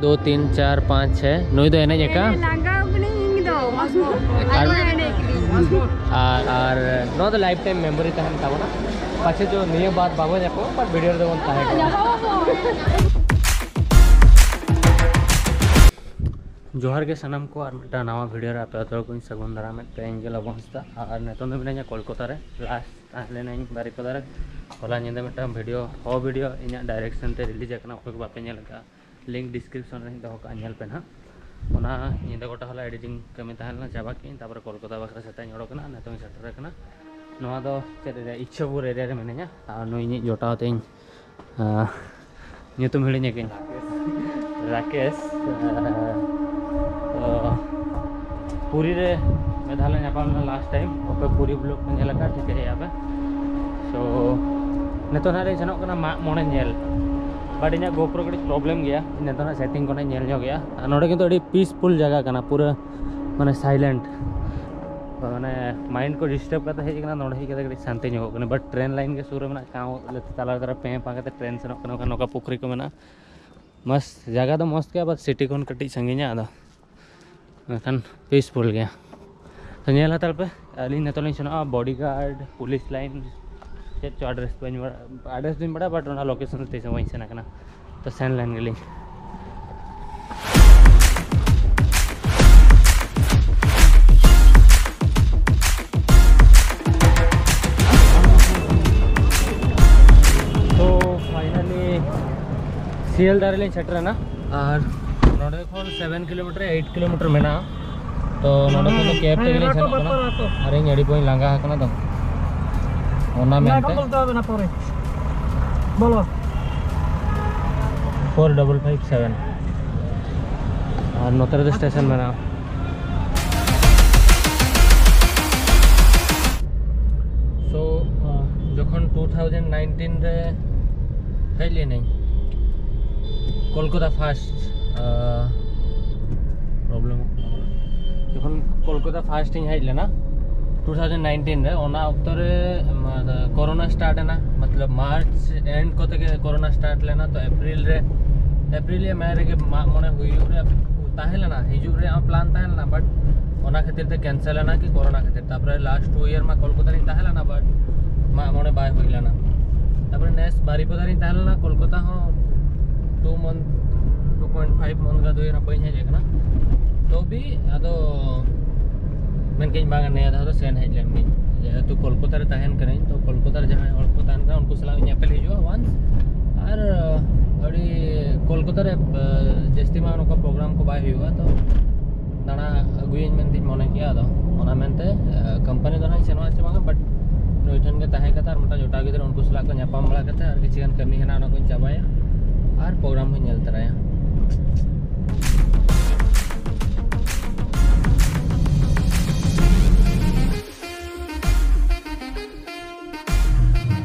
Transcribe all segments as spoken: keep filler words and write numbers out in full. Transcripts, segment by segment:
ᱫᱩ ᱛᱤᱱ ᱪᱟᱨ ᱯᱟᱸᱪ ᱪᱷᱮ᱾ ᱱᱩᱭ ᱫᱚ ᱮᱱᱮᱡ ᱟᱠᱟ? ᱞᱟᱸᱜᱟ ᱠᱟᱹᱱᱟᱹᱧ ᱤᱧ ᱫᱚ᱾ ᱟᱨ ᱟᱨ ᱱᱚᱣᱟ ᱫᱚ ᱞᱟᱭᱤᱯᱷ ᱴᱟᱭᱤᱢ ᱢᱮᱢᱳᱨᱤ ᱛᱟᱦᱮᱱ ᱛᱟᱵᱚᱱᱟ᱾ ᱯᱟᱪᱷᱮ ᱡᱚ ᱱᱤᱭᱟᱹ ᱵᱟᱫ ᱵᱟᱵᱚ ᱧᱟᱯᱟᱢᱟ, ᱵᱟᱴ ᱵᱷᱤᱰᱤᱭᱳ ᱨᱮᱫᱚ ᱵᱚᱱ ᱛᱟᱦᱮᱸ ᱠᱟᱱᱟ᱾ ᱡᱚᱦᱟᱨ ᱜᱮ ᱥᱟᱱᱟᱢ ᱠᱚ, ᱟᱨ ᱢᱤᱫᱴᱟᱝ ᱱᱟᱣᱟ ᱵᱷᱤᱰᱤᱭᱳ ᱨᱮ ᱟᱯᱮ ᱡᱚᱛᱚ ᱠᱚᱧ ᱥᱟᱹᱜᱩᱱ ᱫᱟᱨᱟᱢᱮᱫ ᱯᱮᱭᱟ᱾ ᱤᱧ ᱜᱮ ᱞᱚᱵᱚ ᱦᱟᱸᱥᱫᱟ, ᱟᱨ ᱱᱤᱛᱚᱝ ᱫᱚ ᱢᱤᱱᱟᱹᱧᱟ ᱠᱳᱞᱠᱟᱛᱟ ᱨᱮ᱾ ᱞᱟᱥᱴ ᱛᱟᱦᱮᱸ ᱞᱮᱱᱟᱹᱧ ᱵᱟᱨᱤᱯᱟᱫᱟ ᱨᱮ᱾ ᱦᱚᱞᱟ ᱧᱤᱫᱟᱹ ᱢᱤᱫᱴᱟᱝ ᱵᱷᱤᱰᱤᱭᱳ, ᱦᱚ ᱵᱷᱤᱰᱤᱭᱳ ᱤᱧᱟᱹᱜ ᱰᱟᱭᱨᱮᱠᱥᱚᱱ ᱛᱮ ᱨᱤᱞᱤᱡᱽ ᱟᱠᱟᱱᱟ, ᱚᱠᱚᱭ ᱠᱚ ᱵᱟᱯᱮ ᱧᱮᱞ ᱟᱠᱟᱫᱼᱟ, ᱞᱤᱝᱠ ᱰᱤᱥᱠᱨᱤᱯᱥᱚᱱ ᱨᱮᱧ ᱫᱚᱦᱚ ᱠᱟᱜᱼᱟ, ᱧᱮᱞ ᱯᱮ ᱱᱟᱦᱟᱜ᱾ ᱚᱱᱟ ᱧᱤᱫᱟᱹ ᱜᱚᱴᱟ ᱦᱚᱞᱟ ᱮᱰᱤᱴᱤᱝ ᱠᱟᱹᱢᱤ ᱛᱟᱦᱮᱸ ᱞᱮᱱᱟ, ᱪᱟᱵᱟ ᱠᱮᱫᱟᱹᱧ, ᱛᱟᱨᱯᱚᱨᱮ ᱠᱳᱞᱠᱟᱛᱟ ᱵᱟᱠᱷᱨᱟ ᱥᱮᱛᱟᱜ ᱤᱧ ᱚᱰᱚᱠ ᱮᱱᱟ, ᱱᱤᱛᱚᱝ ᱤᱧ ᱥᱮᱴᱮᱨ ᱟᱠᱟᱱᱟ᱾ ᱱᱚᱣᱟ ᱫᱚ ᱪᱮᱫ ᱮᱨᱤᱭᱟ? ᱤᱪᱷᱟᱯᱩᱨ ᱮᱨᱤᱭᱟ ᱨᱮ ᱢᱤᱱᱟᱹᱧᱟ᱾ ᱟᱨ ᱱᱩᱭ ᱤᱧᱤᱡ ᱡᱚᱴᱟᱣ ᱛᱤᱧ, ᱟᱸ, ᱧᱩᱛᱩᱢ ᱦᱤᱲᱤᱧ ᱟᱹᱠᱤᱱ, ᱨᱟᱠᱮᱥ᱾ ᱟᱸ, ᱛᱚ, ᱯᱩᱨᱤ ᱨᱮ ᱢᱤᱫ ᱫᱷᱟᱣ ᱞᱮ ᱧᱟᱯᱟᱢ ᱞᱮᱱᱟ ᱞᱟᱥᱴ ᱴᱟᱭᱤᱢ᱾ ᱚᱠᱚᱭ ᱯᱩᱨᱤ ᱵᱞᱚᱜ ᱯᱮ ᱧᱮᱞ ᱟᱠᱟᱫ, ᱴᱷᱤᱠᱟᱹᱭᱮᱫᱼᱟ ᱯᱮ᱾ ᱛᱚ, ᱱᱤᱛᱚᱜ ᱱᱟᱦᱟᱜ ᱞᱤᱧ ᱥᱮᱱᱚᱜ ᱠᱟᱱᱟ ᱢᱟᱜ ᱢᱚᱬᱮ ᱧᱮᱞ, ᱵᱟᱴ ᱤᱧᱟᱹᱜ ᱜᱳᱯᱨᱳ ᱠᱟᱹᱴᱤᱡ ᱯᱨᱚᱵᱞᱮᱢ ᱜᱮᱭᱟ᱾ ᱱᱤᱛᱚᱜ ᱱᱟᱦᱟᱜ ᱥᱮᱴᱤᱝ ᱠᱷᱚᱱᱟᱜ ᱧᱮᱞ ᱧᱚᱜᱮᱜᱼᱟ᱾ ᱟᱨ ᱱᱚᱰᱮ ᱠᱤᱱᱛᱩ ᱟᱹᱰᱤ ᱯᱤᱥᱯᱷᱩᱞ ᱡᱟᱭᱜᱟ ᱠᱟᱱᱟ, ᱯᱩᱨᱟᱹ ᱢᱟᱱᱮ ᱥᱟᱭᱞᱮᱱᱴ᱾ ᱢᱟᱱᱮ ᱢᱟᱭᱤᱱᱰ ᱠᱚ ᱰᱤᱥᱴᱟᱨᱵ ᱠᱟᱛᱮ ᱦᱮᱡ ᱟᱠᱟᱱᱟ, ᱱᱚᱰᱮ ᱦᱮᱡ ᱠᱟᱛᱮ ᱠᱟᱹᱴᱤᱡ ᱥᱟᱱᱛᱤ ᱧᱚᱜᱚᱜ ᱠᱟᱱᱟ᱾ ᱵᱟᱴ ᱴᱨᱮᱱ ᱞᱟᱭᱤᱱ ᱜᱮ ᱥᱩᱨ ᱨᱮ ᱢᱮᱱᱟᱜᱼᱟ, ᱠᱟᱣ ᱛᱟᱞᱟ ᱛᱟᱞᱟ ᱯᱮ ᱯᱟᱸᱠ ᱠᱟᱛᱮ ᱴᱨᱮᱱ ᱥᱮᱱᱚᱜ ᱠᱟᱱᱟ᱾ ᱵᱟᱠᱷᱟᱱ ᱱᱚᱝᱠᱟ ᱯᱩᱠᱷᱨᱤ ᱠᱚ ᱢᱮᱱᱟᱜᱼᱟ᱾ ᱢᱚᱥᱛ ᱡᱟᱭᱜᱟ ᱫᱚ ᱢᱚᱥᱛ ᱜᱮᱭᱟ, ᱵᱟᱥ ᱥᱤᱴᱤ ᱠᱷᱚᱱ ᱠᱟᱹᱴᱤᱡ ᱥᱟᱺᱜᱤᱧᱟ, ᱟᱫᱚ ᱢᱮᱱᱠᱷᱟᱱ ᱯᱤᱥᱯᱷᱩᱞ ᱜᱮᱭᱟ᱾ ᱛᱚ ᱧᱮᱞ ᱦᱟᱛᱟᱲ ᱯᱮ, ᱟᱹᱞᱤᱧ ᱱᱤᱛᱚᱜ ᱞᱤᱧ ᱥᱮᱱᱚᱜᱼᱟ ᱵᱚᱰᱤᱜᱟᱨᱰ, ᱯᱩᱞᱤᱥ ᱞᱟᱭᱤᱱ, ᱪᱮᱫ ᱪᱚ ᱟᱰᱨᱮᱥ ᱵᱟᱹᱧ ᱵᱟᱲᱟᱭᱟ, ᱟᱰᱨᱮᱥ ᱫᱚᱧ ᱵᱟᱲᱟᱭᱟ, ᱵᱟᱴ ᱚᱱᱟ ᱞᱳᱠᱮᱥᱚᱱ ᱛᱤᱥ ᱦᱚᱸ ᱵᱟᱹᱧ ᱥᱮᱱ ᱟᱠᱟᱱᱟ᱾ ᱛᱚ ᱥᱮᱱ ᱞᱮᱱ ᱜᱮᱞᱤᱧ᱾ ᱛᱚ ᱯᱷᱟᱭᱱᱟᱞᱤ ᱥᱤᱭᱟᱞᱫᱟ ᱨᱮᱞᱤᱧ ᱥᱮᱴᱮᱨᱮᱱᱟ, ᱟᱨ ᱱᱚᱰᱮ ᱠᱷᱚᱱ ᱥᱮᱵᱷᱮᱱ ᱠᱤᱞᱳᱢᱤᱴᱟᱨ, ᱮᱭᱤᱴ ᱠᱤᱞᱳᱢᱤᱴᱟᱨ ᱢᱮᱱᱟᱜᱼᱟ᱾ ᱛᱚ ᱱᱚᱰᱮ ᱠᱷᱚᱱ ᱫᱚ ᱠᱮᱵᱽ ᱛᱮᱜᱮ ᱞᱤᱧ ᱥᱮᱱᱚᱜ ᱠᱟᱱᱟ, ᱟᱨ ᱤᱧ ᱟᱹᱰᱤ ᱵᱟᱹᱧ ᱞᱟᱸᱜᱟ ᱟᱠᱟᱱᱟ ᱛᱚ, ᱚᱱᱟ ᱢᱮᱱᱛᱮ᱾ ᱵᱚᱞᱚ᱾ Four double five seven. ᱟᱨ ᱱᱚᱛᱮ ᱨᱮᱫᱚ ᱥᱴᱮᱥᱚᱱ ᱢᱮᱱᱟᱜᱼᱟ᱾ ᱥᱳ ᱡᱚᱠᱷᱚᱱ ᱴᱩ ᱛᱷᱟᱣᱡᱮᱱᱰ ᱱᱟᱭᱤᱱᱴᱤᱱ ᱨᱮ ᱦᱮᱡ ᱞᱮᱱᱟᱹᱧ ᱠᱳᱞᱠᱟᱛᱟ ᱯᱷᱟᱥᱴ᱾ ᱯᱨᱚᱵᱞᱮᱢ ᱡᱚᱠᱷᱚᱱ ᱠᱳᱞᱠᱟᱛᱟ ᱯᱷᱟᱥᱴ ᱤᱧ ᱦᱮᱡ ᱞᱮᱱᱟ ᱴᱩ ᱛᱷᱟᱣᱡᱮᱱᱰ ᱱᱟᱭᱤᱱᱴᱤᱱ ᱨᱮ, ᱚᱱᱟ ᱚᱠᱛᱚ ᱨᱮ ᱠᱳᱨᱳᱱᱟ ᱥᱴᱟᱨᱴ ᱮᱱᱟ, ᱢᱚᱛᱞᱚᱵ ᱢᱟᱨᱪ ᱮᱱᱰ ᱠᱚᱛᱮ ᱜᱮ ᱠᱳᱨᱳᱱᱟ ᱥᱴᱟᱨᱴ ᱞᱮᱱᱟ᱾ ᱛᱚ ᱮᱯᱨᱤᱞ ᱨᱮ ᱮᱯᱨᱤᱞ ᱭᱟ ᱢᱮ ᱨᱮᱜᱮ ᱢᱟᱜ ᱢᱚᱬᱮ ᱦᱩᱭᱩᱜ ᱨᱮᱭᱟᱜ ᱛᱟᱦᱮᱸ ᱞᱮᱱᱟ, ᱦᱤᱡᱩᱜ ᱨᱮᱭᱟᱜ ᱦᱚᱸ ᱯᱞᱟᱱ ᱛᱟᱦᱮᱸ ᱞᱮᱱᱟ, ᱵᱟᱴ ᱚᱱᱟ ᱠᱷᱟᱹᱛᱤᱨ ᱛᱮ ᱠᱮᱱᱥᱮᱞ ᱮᱱᱟ ᱠᱤ ᱠᱳᱨᱳᱱᱟ ᱠᱷᱟᱹᱛᱤᱨ᱾ ᱛᱟᱯᱚᱨᱮ ᱞᱟᱥᱴ ᱴᱩ ᱤᱭᱟᱨ ᱢᱟ ᱠᱳᱞᱠᱟᱛᱟ ᱨᱤᱧ ᱛᱟᱦᱮᱸ ᱞᱮᱱᱟ, ᱵᱟᱴ ᱢᱟᱜ ᱢᱚᱬᱮ ᱵᱟᱭ ᱦᱩᱭ ᱞᱮᱱᱟ᱾ ᱛᱟᱯᱚᱨᱮ ᱱᱮᱥ ᱵᱟᱨᱤᱯᱟᱫᱟ ᱨᱤᱧ ᱛᱟᱦᱮᱸ ᱞᱮᱱᱟ, ᱠᱳᱞᱠᱟᱛᱟ ᱦᱚᱸ ᱴᱩ ᱢᱟᱱᱛᱷ, ᱴᱩ ᱯᱚᱭᱮᱱᱴ ᱯᱷᱟᱭᱤᱵᱷ ᱢᱟᱱᱛᱷ ᱜᱟᱱ ᱦᱩᱭ ᱮᱱᱟ, ᱵᱟᱹᱧ ᱦᱮᱡ ᱟᱠᱟᱱᱟ᱾ ᱛᱚ ᱵᱤ ᱟᱫᱚ ᱢᱮᱱᱠᱟᱹᱧ ᱵᱟᱝ, ᱱᱤᱭᱟᱹ ᱫᱷᱟᱣ ᱫᱚ ᱥᱮᱱ ᱦᱮᱡ ᱞᱮᱱ ᱜᱤᱧ, ᱡᱮᱦᱮᱛᱩ ᱠᱳᱞᱠᱟᱛᱟ ᱨᱮ ᱛᱟᱦᱮᱱ ᱠᱟᱹᱱᱟᱹᱧ, ᱛᱚ ᱠᱳᱞᱠᱟᱛᱟ ᱨᱮ ᱡᱟᱦᱟᱸᱭ ᱦᱚᱲ ᱠᱚ ᱛᱟᱦᱮᱱ ᱠᱟᱱᱟ ᱩᱱᱠᱩ ᱥᱟᱞᱟᱜ ᱤᱧ ᱧᱮᱯᱮᱞ ᱦᱤᱡᱩᱜᱼᱟ ᱚᱱᱥ᱾ ᱟᱨ ᱟᱹᱰᱤ ᱠᱳᱞᱠᱟᱛᱟ ᱨᱮ ᱡᱟᱹᱥᱛᱤ ᱢᱟ ᱱᱚᱝᱠᱟ ᱯᱨᱳᱜᱨᱟᱢ ᱠᱚ ᱵᱟᱭ ᱦᱩᱭᱩᱜᱼᱟ, ᱛᱚ ᱫᱟᱬᱟ ᱟᱹᱜᱩᱭᱟᱹᱧ ᱢᱮᱱᱛᱮᱧ ᱢᱚᱱᱮ ᱠᱮᱜᱼᱟ᱾ ᱟᱫᱚ ᱚᱱᱟ ᱢᱮᱱᱛᱮ ᱠᱳᱢᱯᱟᱱᱤ ᱫᱚ ᱱᱟᱦᱟᱜ ᱤᱧ ᱥᱮᱱᱚᱜᱼᱟ ᱪᱮ ᱵᱟᱝᱟ, ᱵᱟᱴ ᱱᱩᱭ ᱴᱷᱮᱱ ᱜᱮ ᱛᱟᱦᱮᱸ ᱠᱟᱛᱮ ᱟᱨ ᱢᱤᱫᱴᱟᱝ ᱡᱚᱴᱟᱣ ᱜᱤᱫᱽᱨᱟᱹ ᱩᱱᱠᱩ ᱥᱟᱞᱟᱜ ᱠᱚ ᱧᱟᱯᱟᱢ ᱵᱟᱲᱟ ᱠᱟᱛᱮ ᱟᱨ ᱠᱤᱪᱷᱩ ᱜᱟᱱ ᱠᱟᱹᱢᱤ ᱦᱮᱱᱟᱜᱼᱟ, ᱚᱱᱟ ᱠᱚᱧ ᱪᱟᱵᱟᱭᱟ ᱟᱨ ᱯᱨᱳᱜᱨᱟᱢ ᱦᱚᱸᱧ ᱧᱮᱞ ᱛᱚᱨᱟᱭᱟ᱾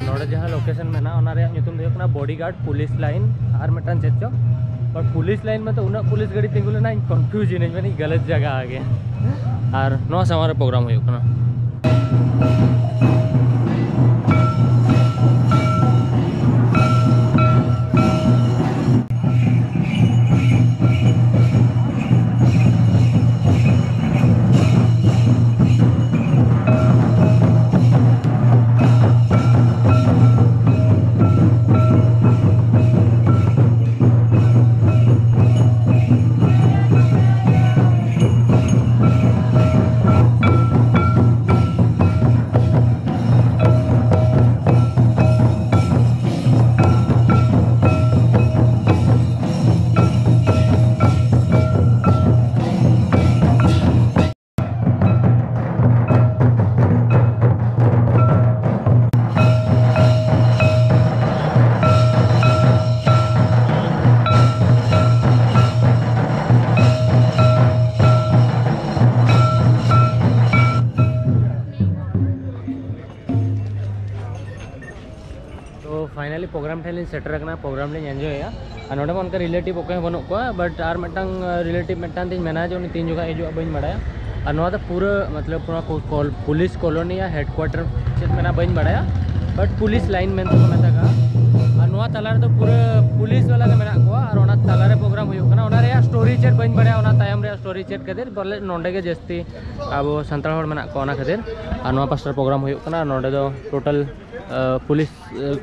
ᱱᱚᱰᱮ ᱡᱟᱦᱟᱸ ᱞᱳᱠᱮᱥᱚᱱ ᱢᱮᱱᱟᱜᱼᱟ, ᱚᱱᱟ ᱨᱮᱭᱟᱜ ᱧᱩᱛᱩᱢ ᱫᱚ ᱦᱩᱭᱩᱜ ᱠᱟᱱᱟ ᱵᱚᱰᱤᱜᱟᱨᱰ ᱯᱩᱞᱤᱥ ᱞᱟᱭᱤᱱ ᱟᱨ ᱢᱤᱫᱴᱟᱝ ᱪᱮᱫ ᱪᱚ, ᱵᱟᱴ ᱯᱩᱞᱤᱥ ᱞᱟᱭᱤᱱ ᱢᱟᱛᱚ ᱩᱱᱟᱹᱜ ᱯᱩᱞᱤᱥ ᱜᱟᱹᱰᱤ ᱛᱤᱸᱜᱩ ᱞᱮᱱᱟ, ᱤᱧ ᱠᱚᱱᱯᱷᱤᱭᱩᱡᱽ ᱮᱱᱟᱹᱧ, ᱢᱟᱱᱮ ᱜᱟᱞᱟᱛ ᱡᱟᱭᱜᱟ ᱟ ᱜᱮ᱾ ᱟᱨ ᱱᱚᱣᱟ ᱥᱟᱢᱟᱝ ᱨᱮ ᱯᱨᱳᱜᱨᱟᱢ ᱦᱩᱭᱩᱜ ᱠᱟᱱᱟ᱾ ᱛᱚ ᱯᱷᱟᱭᱱᱟᱞᱤ ᱯᱨᱳᱜᱨᱟᱢ ᱴᱷᱮᱱ ᱞᱤᱧ ᱥᱮᱴᱮᱨ ᱟᱠᱟᱱᱟ, ᱯᱨᱳᱜᱨᱟᱢ ᱞᱤᱧ ᱮᱱᱡᱚᱭᱮᱫᱼᱟ᱾ ᱟᱨ ᱱᱚᱰᱮ ᱢᱟ ᱚᱱᱠᱟ ᱨᱤᱞᱮᱴᱤᱵᱷ ᱚᱠᱚᱭ ᱦᱚᱸ ᱵᱟᱹᱱᱩᱜ ᱠᱚᱣᱟ, ᱵᱟᱴ ᱟᱨ ᱢᱤᱫᱴᱟᱝ ᱨᱤᱞᱮᱴᱤᱵᱷ ᱢᱤᱫᱴᱟᱝ ᱛᱤᱧ ᱢᱮᱱᱟ ᱡᱮ ᱩᱱᱤ ᱛᱤᱱ ᱡᱚᱠᱷᱟ ᱦᱤᱡᱩᱜᱼᱟ ᱵᱟᱹᱧ ᱵᱟᱲᱟᱭᱟ᱾ ᱟᱨ ᱱᱚᱣᱟ ᱫᱚ ᱯᱩᱨᱟᱹ ᱢᱚᱛᱞᱚᱵ ᱯᱩᱨᱟᱹ ᱠᱚ-, ᱠᱚᱞ-, ᱯᱩᱞᱤᱥ ᱠᱚᱞᱳᱱᱤ ᱭᱟ ᱦᱮᱰᱠᱩᱣᱟᱴᱟᱨ ᱪᱮᱫ ᱢᱮᱱᱟ ᱵᱟᱹᱧ ᱵᱟᱲᱟᱭᱟ, ᱵᱟᱴ ᱯᱩᱞᱤᱥ ᱞᱟᱭᱤᱱ ᱢᱮᱱᱛᱮ ᱠᱚ ᱢᱮᱛᱟᱜᱼᱟ᱾ ᱟᱨ ᱱᱚᱣᱟ ᱱᱚᱣᱟ ᱛᱟᱞᱟ ᱨᱮᱫᱚ ᱯᱩᱨᱟᱹ ᱯᱩᱞᱤᱥ ᱵᱟᱞᱟ ᱜᱮ ᱢᱮᱱᱟᱜ ᱠᱚᱣᱟ, ᱟᱨ ᱚᱱᱟ ᱛᱟᱞᱟ ᱨᱮ ᱯᱨᱳᱜᱨᱟᱢ ᱦᱩᱭᱩᱜ ᱠᱟᱱᱟ᱾ ᱚᱱᱟ ᱨᱮᱭᱟᱜ ᱥᱴᱳᱨᱤ ᱪᱮᱫ ᱵᱟᱹᱧ ᱵᱟᱲᱟᱭᱟ, ᱚᱱᱟ ᱛᱟᱭᱚᱢ ᱨᱮᱭᱟᱜ ᱥᱴᱳᱨᱤ ᱪᱮᱫ ᱠᱷᱟᱹᱛᱤᱨ ᱵᱚᱞᱮ ᱱᱚᱸᱰᱮ ᱜᱮ ᱡᱟᱹᱥᱛᱤ ᱟᱵᱚ ᱥᱟᱱᱛᱟᱲ ᱦᱚᱲ ᱢᱮᱱᱟᱜ ᱠᱚᱣᱟ, ᱚᱱᱟ ᱠᱷᱟᱹᱛᱤᱨ᱾ ᱟᱨ ᱱᱚᱣᱟ ᱯᱟᱥᱴᱟ ᱨᱮ ᱯᱨᱳᱜᱨᱟᱢ ᱦᱩᱭᱩᱜ ᱠᱟᱱᱟ, ᱱᱚᱸᱰᱮ ᱫᱚ ᱴᱳᱴᱟᱞ ᱯᱩᱞᱤᱥ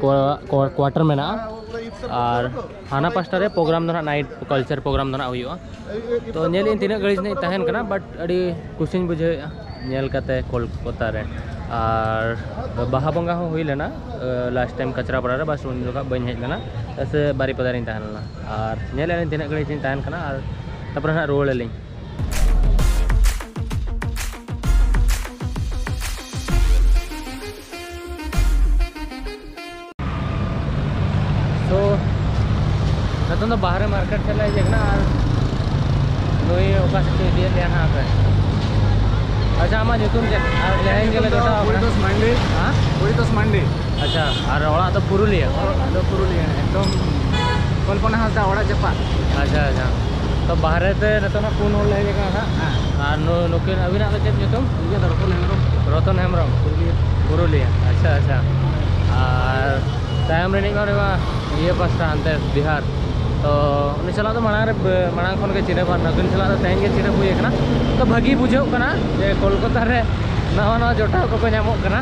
ᱠᱚᱣᱟᱴᱟᱨ ᱢᱮᱱᱟᱜᱼᱟ᱾ ᱟᱨ ᱦᱟᱱᱟ ᱯᱟᱥᱴᱟ ᱨᱮ ᱯᱨᱳᱜᱨᱟᱢ ᱫᱚ ᱱᱟᱦᱟᱜ ᱱᱟᱭᱤᱴ ᱠᱟᱞᱪᱟᱨ ᱯᱨᱳᱜᱨᱟᱢ ᱫᱚ ᱱᱟᱦᱟᱜ ᱦᱩᱭᱩᱜᱼᱟ᱾ ᱛᱚ ᱧᱮᱞ ᱤᱧ ᱛᱤᱱᱟᱹᱜ ᱜᱷᱟᱹᱲᱤᱡ ᱤᱧ ᱛᱟᱦᱮᱱ ᱠᱟᱱᱟ, ᱵᱟᱴ ᱟᱹᱰᱤ ᱠᱩᱥᱤᱧ ᱵᱩᱡᱷᱟᱹᱣᱮᱫᱼᱟ ᱧᱮᱞ ᱠᱟᱛᱮ ᱠᱳᱞᱠᱟᱛᱟ ᱨᱮ᱾ ᱟᱨ ᱵᱟᱦᱟ ᱵᱚᱸᱜᱟ ᱦᱚᱸ ᱦᱩᱭ ᱞᱮᱱᱟ ᱞᱟᱥᱴ ᱴᱟᱭᱤᱢ ᱠᱟᱪᱨᱟᱯᱟᱲᱟ ᱨᱮ, ᱵᱟᱥ ᱩᱱ ᱡᱚᱠᱷᱚᱱ ᱵᱟᱹᱧ ᱦᱮᱡ ᱞᱮᱱᱟ, ᱪᱮᱫᱟᱜ ᱥᱮ ᱵᱟᱨᱤᱯᱟᱫᱟ ᱨᱤᱧ ᱛᱟᱦᱮᱸ ᱞᱮᱱᱟ᱾ ᱟᱨ ᱧᱮᱞ ᱟᱹᱞᱤᱧ ᱛᱤᱱᱟᱹᱜ ᱜᱷᱟᱹᱲᱤᱡ ᱤᱧ ᱛᱟᱦᱮᱱ ᱠᱟᱱᱟ, ᱟᱨ ᱛᱟᱨᱯᱚᱨᱮ ᱦᱟᱸᱜ ᱨᱩᱣᱟᱹᱲ ᱟᱹᱞᱤᱧ᱾ ᱛᱚ ᱱᱤᱛᱚᱝ ᱫᱚ ᱵᱟᱦᱨᱮ ᱢᱟᱨᱠᱮᱴ ᱥᱮᱫ ᱞᱮ ᱦᱮᱡ ᱟᱠᱟᱱᱟ, ᱟᱨ ᱱᱩᱭ ᱚᱠᱟ ᱥᱮᱫ ᱪᱚᱭ ᱤᱫᱤᱭᱮᱫ ᱞᱮᱭᱟ ᱱᱟᱦᱟᱜ ᱦᱟᱯᱮ᱾ ᱟᱪᱪᱷᱟ, ᱟᱢᱟᱜ ᱧᱩᱛᱩᱢ ᱪᱮᱫ? ᱟᱨ ᱞᱮᱦᱮᱧ ᱜᱮᱞᱮ ᱡᱚᱴᱟᱣ ᱟᱠᱟᱱᱟ᱾ ᱯᱚᱨᱤᱛᱳᱥ ᱢᱟᱱᱰᱤ᱾ ᱦᱮᱸ? ᱯᱚᱨᱤᱛᱳᱥ ᱢᱟᱱᱰᱤ᱾ ᱟᱪᱪᱷᱟ, ᱟᱨ ᱚᱲᱟᱜ ᱫᱚ ᱯᱩᱨᱩᱞᱤᱭᱟᱹ? ᱚᱲᱟᱜ ᱫᱚ ᱯᱩᱨᱩᱞᱤᱭᱟᱹ, ᱮᱠᱫᱚᱢ ᱠᱚᱞᱯᱚᱱᱟ ᱦᱟᱸᱥᱫᱟ ᱚᱲᱟᱜ ᱡᱟᱯᱟᱜ᱾ ᱟᱪᱪᱷᱟ, ᱟᱪᱪᱷᱟ᱾ ᱛᱚ ᱵᱟᱦᱨᱮ ᱛᱮ ᱱᱤᱛᱚᱜ ᱱᱟᱜ ᱯᱩᱱ ᱦᱚᱲ ᱞᱮ ᱦᱮᱡ ᱟᱠᱟᱱᱟ ᱦᱟᱸᱜ᱾ ᱦᱮᱸ᱾ ᱟᱨ ᱱᱩ-, ᱱᱩᱠᱤᱱ, ᱟᱹᱵᱤᱱᱟᱜ ᱫᱚ ᱪᱮᱫ ᱧᱩᱛᱩᱢ? ᱤᱧᱟᱹᱜ ᱫᱚ ᱨᱚᱛᱚᱱ ᱦᱮᱢᱵᱨᱚᱢ᱾ ᱨᱚᱛᱚᱱ ᱦᱮᱢᱵᱨᱚᱢ? ᱯᱩᱨᱩᱞᱤᱭᱟᱹ᱾ ᱯᱩᱨᱩᱞᱤᱭᱟᱹ, ᱟᱪᱪᱷᱟ, ᱟᱪᱪᱷᱟ᱾ ᱟᱨ ᱛᱟᱭᱚᱢ ᱨᱤᱱᱤᱡ ᱢᱟ ᱩᱱᱤ ᱢᱟ ᱤᱭᱟᱹ ᱯᱟᱥᱴᱟ ᱦᱟᱱᱛᱮ ᱵᱤᱦᱟᱨ᱾ ᱛᱚ ᱩᱱᱤ ᱥᱟᱞᱟᱜ ᱫᱚ ᱢᱟᱲᱟᱝ ᱨᱮ ᱵ-, ᱢᱟᱲᱟᱝ ᱠᱷᱚᱱ ᱜᱮ ᱪᱤᱱᱦᱟᱹᱯ, ᱟᱨ ᱱᱩᱠᱤᱱ ᱥᱟᱞᱟᱜ ᱫᱚ ᱛᱮᱦᱮᱧ ᱜᱮ ᱪᱤᱱᱦᱟᱹᱯ ᱦᱩᱭ ᱟᱠᱟᱱᱟ᱾ ᱛᱚ ᱵᱷᱟᱹᱜᱤ ᱵᱩᱡᱷᱟᱹᱜ ᱠᱟᱱᱟ ᱡᱮ ᱠᱳᱞᱠᱟᱛᱟ ᱨᱮ ᱱᱟᱣᱟ ᱱᱟᱣᱟ ᱡᱚᱴᱟᱣ ᱠᱚᱠᱚ ᱧᱟᱢᱚᱜ ᱠᱟᱱᱟ᱾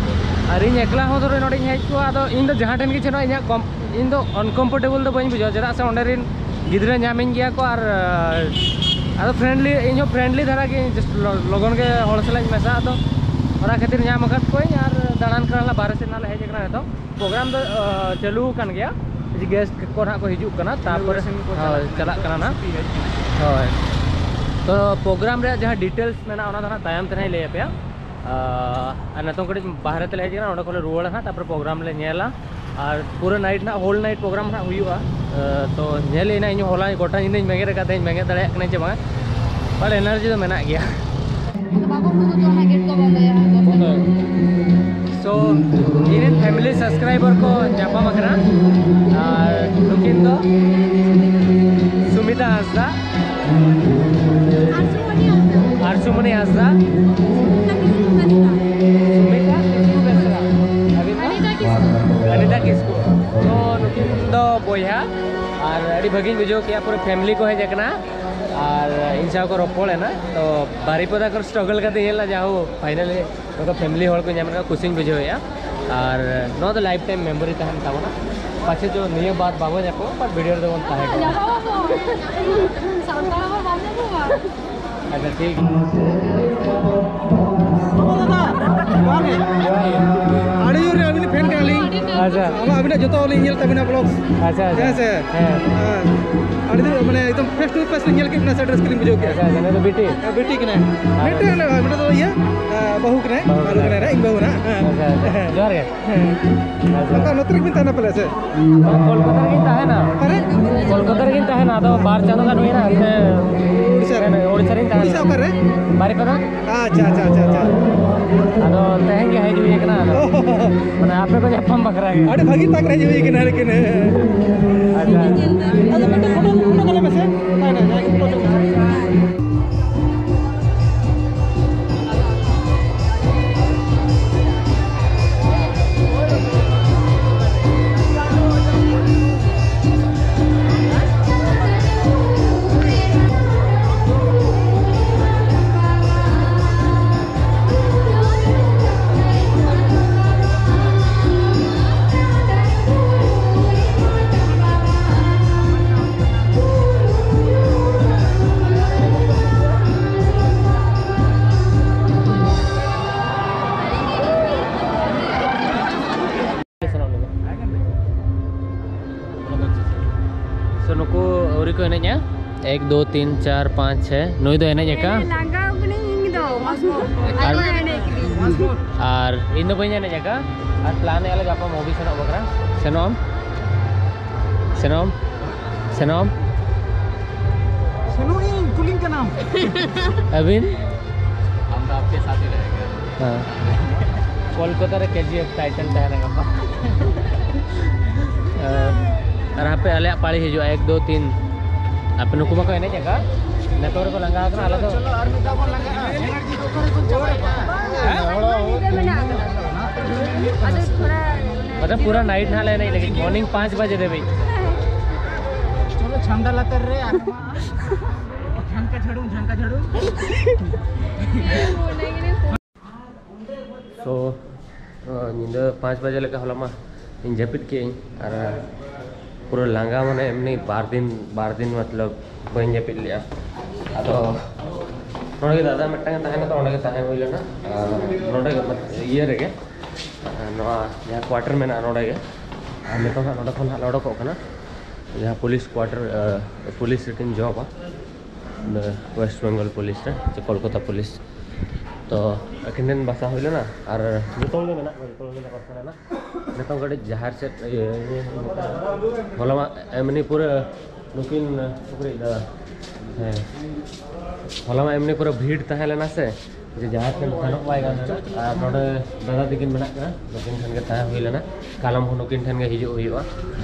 ᱟᱨ ᱤᱧ ᱮᱠᱞᱟ ᱦᱚᱸ ᱫᱷᱚᱨᱮ ᱱᱚᱰᱮᱧ ᱦᱮᱡ ᱠᱚᱜᱼᱟ, ᱟᱫᱚ ᱤᱧ ᱫᱚ ᱡᱟᱦᱟᱸ ᱴᱷᱮᱱ ᱜᱮ ᱪᱮᱫ ᱦᱚᱸ ᱤᱧᱟᱹᱜ ᱠᱚᱢ-, ᱤᱧ ᱫᱚ ᱟᱱᱠᱚᱢᱯᱷᱚᱨᱴᱮᱵᱚᱞ ᱫᱚ ᱵᱟᱹᱧ ᱵᱩᱡᱷᱟᱹᱣᱟ, ᱪᱮᱫᱟᱜ ᱥᱮ ᱚᱸᱰᱮ ᱨᱤᱱ ᱜᱤᱫᱽᱨᱟᱹ ᱧᱟᱢᱤᱧ ᱜᱮᱭᱟ ᱠᱚ, ᱟᱨ, ᱟᱫᱚ ᱯᱷᱨᱮᱱᱰᱞᱤ, ᱤᱧ ᱦᱚᱸ ᱯᱷᱨᱮᱱᱰᱞᱤ ᱫᱷᱟᱨᱟ ᱜᱮ, just ᱞᱚ-, ᱞᱚᱜᱚᱱ ᱜᱮ ᱦᱚᱲ ᱥᱟᱞᱟᱜ ᱤᱧ ᱢᱮᱥᱟᱜᱼᱟ, ᱟᱫᱚ ᱚᱱᱟ ᱠᱷᱟᱹᱛᱤᱨ ᱧᱟᱢ ᱟᱠᱟᱫ ᱠᱚᱣᱟᱹᱧ᱾ ᱟᱨ ᱫᱟᱬᱟᱱ ᱠᱟᱱᱟᱞᱮ, ᱵᱟᱨᱦᱮ ᱥᱮᱫ ᱱᱟᱜ ᱞᱮ ᱦᱮᱡ ᱟᱠᱟᱱᱟ ᱱᱤᱛᱚᱜ᱾ ᱯᱨᱳᱜᱨᱟᱢ ᱫᱚ, ᱟ, ᱪᱟᱹᱞᱩ ᱟᱠᱟᱱ ᱜᱮᱭᱟ, ᱡᱮ ᱜᱮᱥᱴ ᱠᱚ ᱱᱟᱦᱟᱜ ᱠᱚ ᱦᱤᱡᱩᱜ ᱠᱟᱱᱟ, ᱛᱟᱨᱯᱚᱨᱮ, inauguration ᱠᱚ ᱦᱳᱭ, ᱪᱟᱞᱟᱜ ᱠᱟᱱᱟ᱾ ᱪᱟᱞᱟᱜ ᱠᱟᱱᱟ ᱱᱟᱦᱟᱜ᱾ ᱦᱳᱭ᱾ ᱛᱚ ᱯᱨᱳᱜᱨᱟᱢ ᱨᱮᱭᱟᱜ ᱡᱟᱦᱟᱸ ᱰᱤᱴᱮᱞᱥ ᱢᱮᱱᱟᱜᱼᱟ, ᱚᱱᱟ ᱫᱚ ᱱᱟᱦᱟᱜ ᱛᱟᱭᱚᱢ ᱛᱮ ᱱᱟᱦᱟᱜ ᱤᱧ ᱞᱟᱹᱭ ᱟᱯᱮᱭᱟ᱾ ᱟ, ᱟᱨ ᱱᱤᱛᱚᱝ ᱠᱟᱹᱴᱤᱡ ᱵᱟᱦᱨᱮ ᱛᱮᱞᱮ ᱦᱮᱡ ᱟᱠᱟᱱᱟ, ᱚᱸᱰᱮ ᱠᱷᱚᱱ ᱞᱮ ᱨᱩᱣᱟᱹᱲᱟ ᱱᱟᱦᱟᱜ, ᱛᱟᱨᱯᱚᱨᱮ ᱯᱨᱳᱜᱨᱟᱢ ᱞᱮ ᱧᱮᱞᱟ᱾ ᱟᱨ ᱯᱩᱨᱟᱹ ᱱᱟᱭᱤᱴ ᱱᱟᱜ, ᱦᱳᱞ ᱱᱟᱭᱤᱴ ᱯᱨᱳᱜᱨᱟᱢ ᱱᱟᱜ ᱦᱩᱭᱩᱜᱼᱟ᱾ ᱮ, ᱛᱚ ᱧᱮᱞ ᱮᱱᱟ, ᱤᱧ ᱦᱚᱞᱟ ᱜᱚᱴᱟ ᱧᱤᱫᱟᱹᱧ ᱵᱮᱸᱜᱮᱫ ᱟᱠᱟᱫ ᱛᱟᱦᱮᱸᱧ, ᱵᱮᱸᱜᱮᱫ ᱫᱟᱲᱮᱭᱟᱜ ᱠᱟᱹᱱᱟᱹᱧ ᱪᱮ ᱵᱟᱝᱟ, but ᱮᱱᱟᱨᱡᱤ ᱫᱚ ᱢᱮᱱᱟᱜ ᱜᱮᱭᱟ᱾ ᱟᱫᱚ ᱵᱟᱠᱚ ᱩᱰᱩᱠ ᱦᱚᱪᱚᱣᱟᱜᱼᱟ, ᱜᱮᱴ ᱠᱚ ᱵᱚᱱᱫᱚᱭᱟ᱾ So, ᱤᱧ ᱨᱮᱱ ᱯᱷᱮᱢᱤᱞᱤ ᱥᱟᱵᱥᱠᱨᱟᱭᱵᱟᱨ ᱠᱚ ᱧᱟᱯᱟᱢ ᱟᱠᱟᱱᱟ, ᱟᱨ ᱱᱩᱠᱤᱱ ᱫᱚ ᱥᱩᱢᱤᱛᱟ ᱦᱟᱸᱥᱫᱟ, ᱟᱨ ᱥᱩᱢᱚᱱᱤ ᱦᱟᱸᱥᱫᱟ᱾ ᱥᱩᱢᱤᱛᱟ ᱠᱤᱥᱠᱩ ᱵᱮᱥᱨᱟ᱾ ᱟᱹᱵᱤᱱ ᱫᱚ? ᱚᱱᱤᱛᱟ ᱠᱤᱥᱠᱩ᱾ ᱛᱚ, ᱱᱩᱠᱤᱱ ᱟᱨ ᱟᱹᱰᱤ ᱵᱷᱟᱹᱜᱤᱧ ᱵᱩᱡᱷᱟᱹᱣ ᱠᱮᱜᱼᱟ, ᱯᱩᱨᱟᱹ ᱯᱷᱮᱢᱤᱞᱤ ᱠᱚ ᱦᱮᱡ ᱟᱠᱟᱱᱟ ᱟᱨ ᱤᱧ ᱥᱟᱶ ᱠᱚ ᱨᱚᱯᱚᱲ ᱮᱱᱟ᱾ ᱛᱚ ᱵᱟᱨᱤᱯᱟᱫᱟ ᱠᱷᱚᱱ ᱥᱴᱨᱟᱜᱚᱞ ᱠᱟᱛᱮ ᱦᱮᱡ ᱞᱮᱱᱟ, ᱡᱟᱦᱳ ᱯᱷᱟᱭᱱᱟᱞᱤ ᱱᱚᱝᱠᱟ ᱯᱷᱮᱢᱤᱞᱤ ᱦᱚᱲ ᱠᱚ ᱧᱟᱢ ᱞᱮᱱᱟ, ᱠᱩᱥᱤᱧ ᱵᱩᱡᱷᱟᱹᱣᱮᱫᱼᱟ᱾ ᱟᱨ ᱱᱚᱣᱟ ᱫᱚ ᱞᱟᱭᱤᱯᱷ ᱴᱟᱭᱤᱢ ᱢᱮᱢᱳᱨᱤ ᱛᱟᱦᱮᱱ ᱛᱟᱵᱚᱱᱟ᱾ ᱯᱟᱪᱷᱮ ᱫᱚ ᱱᱤᱭᱟᱹ ᱵᱟᱨ ᱵᱟᱵᱚ ᱧᱟᱯᱟᱢᱟ, ᱵᱟᱴ ᱵᱷᱤᱰᱤᱭᱳ ᱨᱮᱫᱚ ᱵᱚᱱ ᱛᱟᱦᱮᱸ ᱠᱚᱜᱼᱟ᱾ ᱧᱟᱯᱟᱢ ᱟᱵᱚ᱾ ᱥᱟᱱᱛᱟᱲ ᱦᱚᱲ ᱵᱟᱢ ᱧᱟᱯᱟᱢᱟ᱾ ᱟᱪᱪᱷᱟ, ᱴᱷᱤᱠ᱾ ᱵᱟᱵᱟ ᱫᱟᱫᱟ, ᱡᱚᱦᱟᱨ ᱜᱮ᱾ ᱟᱹᱰᱤ ᱡᱳᱨ ᱟᱹᱵᱤᱱ ᱯᱷᱮᱱ ᱠᱟᱱᱟᱞᱤᱧ᱾ ᱟᱪᱪᱷᱟ᱾ ᱟᱢᱟᱜ, ᱟᱹᱵᱤᱱᱟᱜ ᱡᱚᱛᱚ ᱞᱤᱧ ᱧᱮᱞ ᱛᱟᱵᱤᱱᱟ ᱵᱞᱚᱜ᱾ ᱟᱪᱪᱷᱟ, ᱟᱪᱪᱷᱟ᱾ ᱦᱮᱸ ᱥᱮ? ᱦᱮᱸ᱾ ᱦᱮᱸ᱾ ᱟᱹᱰᱤ ᱫᱤᱱ ᱢᱟᱱᱮ ᱮᱠᱫᱚᱢ ᱯᱷᱮᱥ ᱴᱩ ᱯᱷᱮᱥ ᱞᱤᱧ ᱧᱮᱞ ᱠᱮᱫ ᱵᱤᱱᱟ ᱥᱮ, ᱟᱹᱰᱤ ᱨᱟᱹᱥᱠᱟᱹ ᱞᱤᱧ ᱵᱩᱡᱷᱟᱹᱣ ᱠᱮᱫᱟ᱾ ᱟᱪᱪᱷᱟ, ᱟᱪᱪᱷᱟ, ᱱᱩᱭ ᱫᱚ ᱵᱤᱴᱤ? ᱟᱨ ᱵᱤᱴᱤ ᱠᱟᱱᱟᱭ᱾ ᱟᱨ ᱢᱤᱫᱴᱮᱱ ᱢᱤᱫᱴᱮᱱ ᱫᱚ ᱤᱭᱟᱹ, ᱵᱟᱹᱦᱩ ᱠᱟᱱᱟᱭ᱾ ᱵᱟᱹᱦᱩ ᱵᱟᱹᱦᱩ ᱠᱟᱱᱟᱭ᱾ ᱠᱟᱱᱟᱭ, ᱤᱧ ᱵᱟᱹᱦᱩ ᱠᱟᱱᱟᱭ᱾ ᱦᱮᱸ᱾ ᱟᱪᱪᱷᱟ, ᱟᱪᱪᱷᱟ᱾ ᱡᱚᱦᱟᱨ ᱜᱮ᱾ ᱦᱮᱸ᱾ ᱟᱪᱪᱷᱟ᱾ ᱱᱚᱛᱮ ᱨᱮᱜᱮ ᱵᱤᱱ ᱛᱟᱦᱮᱱᱟ ᱯᱟᱞᱮ ᱥᱮ? ᱠᱳᱞᱠᱟᱛᱟ ᱨᱮᱜᱤᱧ ᱛᱟᱦᱮᱱᱟ᱾ ᱚᱠᱟᱨᱮ? ᱠᱳᱞᱠᱟᱛᱟ ᱨᱮᱜᱤᱧ ᱛᱟᱦᱮᱱᱟ, ᱟᱫᱚ ᱵᱟᱨ ᱪᱟᱸᱫᱳ ᱜᱟᱱ ᱦᱩᱭᱱᱟ ᱦᱟᱱᱛᱮ ᱩᱲᱤᱥᱥᱟ ᱨᱮ᱾ ᱩᱲᱤᱥᱥᱟ ᱨᱮᱧ ᱛᱟᱦᱮᱱᱟ᱾ ᱩᱲᱤᱥᱥᱟ ᱚᱠᱟᱨᱮ? ᱵᱟᱨᱤᱯᱟᱫᱟ᱾ ᱟᱪᱪᱷᱟ, ᱟᱪᱪᱷᱟ, ᱟᱪᱪᱷᱟ, ᱟᱪᱪᱷᱟ᱾ ᱟᱫᱚ ᱛᱮᱦᱮᱧ ᱜᱮ ᱦᱮᱡ ᱦᱩᱭ ᱟᱠᱟᱱᱟ, ᱟᱫᱚ ᱚ᱾ ᱢᱟᱱᱮ ᱟᱯᱮ ᱠᱚ ᱧᱟᱯᱟᱢ ᱵᱟᱠᱷᱨᱟ ᱜᱮ᱾ ᱟᱹᱰᱤ ᱵᱷᱟᱹᱜᱤ ᱛᱟᱠ ᱨᱮ ᱦᱮᱡ ᱦᱩᱭ ᱟᱠᱟᱱᱟ, ᱞᱮᱠᱤᱱ, ᱟᱪᱪᱷᱟ᱾ ᱟᱫᱚ ᱢᱤᱫᱴᱮᱱ ᱯᱷᱳᱴᱳ, ᱯᱷᱳᱴᱳ ᱠᱟᱞᱮ ᱢᱮᱥᱮ᱾ ᱦᱳᱭ, ᱦᱳᱭ, ᱦᱳᱭ, ᱯᱷᱳᱴᱳ᱾ So, ᱱᱩᱠᱩ ᱟᱹᱣᱨᱤ ᱠᱚ ᱮᱱᱮᱡᱼᱟ᱾ ᱮᱠ, ᱫᱩ, ᱛᱤᱱ, ᱪᱟᱨ, ᱯᱟᱸᱪ, ᱪᱷᱮ᱾ ᱱᱩᱭ ᱫᱚ ᱮᱱᱮᱡ ᱟᱠᱟ᱾ ᱦᱮᱸ, ᱞᱟᱸᱜᱟ ᱠᱟᱹᱱᱟᱹᱧ ᱤᱧ ᱫᱚ᱾ ᱟᱨ ᱟᱨ ᱤᱧ ᱫᱚ ᱵᱟᱹᱧ ᱮᱱᱮᱡ ᱟᱠᱟ᱾ ᱟᱨ ᱯᱞᱟᱱ ᱮᱫᱼᱟ ᱞᱮ ᱜᱟᱯᱟ ᱢᱩᱵᱷᱤ ᱥᱮᱱᱚᱜ ᱵᱟᱠᱷᱨᱟ᱾ ᱥᱮᱱᱚᱜ ᱟᱢ? ᱥᱮᱱᱚᱜ ᱟᱢ? ᱥᱮᱱᱚᱜ ᱟᱢ? ᱥᱮᱱᱚᱜ ᱤᱧ, ᱠᱩᱞᱤᱧ ᱠᱟᱱᱟᱢ᱾ ᱟᱹᱵᱤᱱ? ᱦᱮᱸ᱾ ᱠᱳᱞᱠᱟᱛᱟ ᱨᱮ ᱠᱮ ᱡᱤ ᱮᱯᱷ ᱴᱟᱭᱴᱮᱞ ᱛᱟᱦᱮᱱᱟ ᱜᱟᱯᱟ᱾ ᱟᱨ ᱦᱟᱯᱮ ᱟᱞᱮᱭᱟᱜ ᱯᱟᱹᱲᱤ ᱦᱤᱡᱩᱜᱼᱟ, ᱮᱠ, ᱫᱩ, ᱛᱤᱱ᱾ ᱟᱯᱮ ᱱᱩᱠᱩ ᱢᱟᱠᱚ ᱮᱱᱮᱡ ᱟᱠᱟᱫ, ᱱᱤᱛᱚᱜ ᱨᱮᱠᱚ ᱞᱟᱸᱜᱟ ᱟᱠᱟᱱᱟ, ᱟᱞᱮ ᱫᱚ ᱟᱫᱚ ᱯᱩᱨᱟᱹ ᱱᱟᱭᱤᱴ ᱱᱟᱦᱟᱜ ᱞᱮ ᱮᱱᱮᱡ ᱞᱟᱹᱜᱤᱫ, ᱢᱚᱨᱱᱤᱝ ᱯᱟᱸᱪ ᱵᱟᱡᱮ ᱫᱷᱟᱹᱵᱤᱡ᱾ ᱴᱷᱟᱱᱰᱟ ᱞᱟᱛᱟᱨ ᱨᱮ ᱟᱨ ᱱᱚᱣᱟ ᱡᱷᱟᱱᱠᱟ ᱡᱷᱟᱲᱩᱢ, ᱡᱷᱟᱱᱠᱟ ᱡᱷᱟᱲᱩᱢ᱾ So, ᱧᱤᱫᱟᱹ ᱯᱟᱸᱪ ᱵᱟᱡᱮ ᱞᱮᱠᱟ ᱦᱚᱞᱟ ᱢᱟ ᱤᱧ ᱡᱟᱹᱯᱤᱫ ᱠᱮᱜ ᱟᱹᱧ, ᱟᱨ ᱯᱩᱨᱟᱹ ᱞᱟᱸᱜᱟ, ᱢᱟᱱᱮ ᱮᱢᱱᱤ ᱵᱟᱨ ᱫᱤᱱ, ᱵᱟᱨ ᱫᱤᱱ ᱢᱚᱛᱞᱚᱵ ᱵᱟᱹᱧ ᱡᱟᱹᱯᱤᱫ ᱞᱮᱜᱼᱟ᱾ ᱟᱫᱚ ᱱᱚᱰᱮ ᱜᱮ ᱫᱟᱫᱟ ᱢᱤᱫᱴᱟᱝ ᱮ ᱛᱟᱦᱮᱱᱟ, ᱛᱚ ᱚᱸᱰᱮ ᱜᱮ ᱛᱟᱦᱮᱸ ᱦᱩᱭ ᱞᱮᱱᱟ᱾ ᱟᱨ ᱱᱚᱰᱮ ᱜᱮ, ᱤᱭᱟᱹ ᱨᱮᱜᱮ, ᱱᱚᱣᱟ ᱡᱟᱦᱟᱸ quarter ᱢᱮᱱᱟᱜᱼᱟ ᱱᱚᱰᱮ ᱜᱮ᱾ ᱟᱨ ᱱᱤᱛᱚᱝ ᱦᱟᱸᱜ ᱱᱚᱰᱮ ᱠᱷᱚᱱ ᱦᱟᱸᱜ ᱞᱮ ᱚᱰᱚᱠᱚᱜ ᱠᱟᱱᱟ, ᱡᱟᱦᱟᱸ police quarter, ᱯᱩᱞᱤᱥ ᱨᱮᱠᱤᱱ ᱡᱚᱵᱟ, ᱱᱚᱰᱮ West Bengal ᱯᱩᱞᱤᱥ ᱨᱮ, ᱥᱮ ᱠᱳᱞᱠᱟᱛᱟ ᱯᱩᱞᱤᱥ᱾ ᱛᱚ ᱟᱹᱠᱤᱱ ᱴᱷᱮᱱ ᱵᱟᱥᱟ ᱦᱩᱭ ᱞᱮᱱᱟ, ᱟᱨ ᱡᱚᱛᱚ ᱦᱚᱲ ᱜᱮ ᱢᱮᱱᱟᱜ ᱠᱚᱣᱟ, ᱡᱚᱛᱚ ᱦᱚᱲ ᱜᱮᱞᱮ ᱵᱟᱥᱟ ᱞᱮᱱᱟ᱾ ᱱᱤᱛᱚᱝ ᱠᱟᱹᱴᱤᱡ ᱡᱟᱦᱮᱨ ᱥᱮᱫ, ᱤᱭᱟᱹ, ᱤᱭᱟᱹ, ᱦᱚᱞᱟ ᱢᱟ ᱮᱢᱱᱤ ᱯᱩᱨᱟᱹ ᱱᱩᱠᱤᱱ ᱥᱩᱠᱨᱤ ᱫᱟᱫᱟ, ᱦᱮᱸ, ᱦᱚᱞᱟ ᱢᱟ ᱮᱢᱱᱤ ᱯᱩᱨᱟᱹ ᱵᱷᱤᱲ ᱛᱟᱦᱮᱸ ᱞᱮᱱᱟ ᱥᱮ, ᱡᱮ ᱡᱟᱦᱮᱨ ᱴᱷᱮᱱ ᱥᱮᱱᱚᱜ ᱵᱟᱭ ᱜᱟᱱ ᱞᱮᱱᱟ᱾ ᱟᱨ ᱱᱚᱰᱮ ᱫᱟᱫᱟ ᱛᱟᱹᱠᱤᱱ ᱢᱮᱱᱟᱜ ᱠᱤᱱᱟ, ᱱᱩᱠᱤᱱ ᱴᱷᱮᱱ ᱜᱮ ᱛᱟᱦᱮᱸ ᱦᱩᱭ ᱞᱮᱱᱟ᱾ ᱠᱟᱞᱚᱢ ᱦᱚᱸ ᱱᱩᱠᱤᱱ ᱴᱷᱮᱱ ᱜᱮ ᱦᱤᱡᱩᱜ ᱦᱩᱭᱩᱜᱼᱟ᱾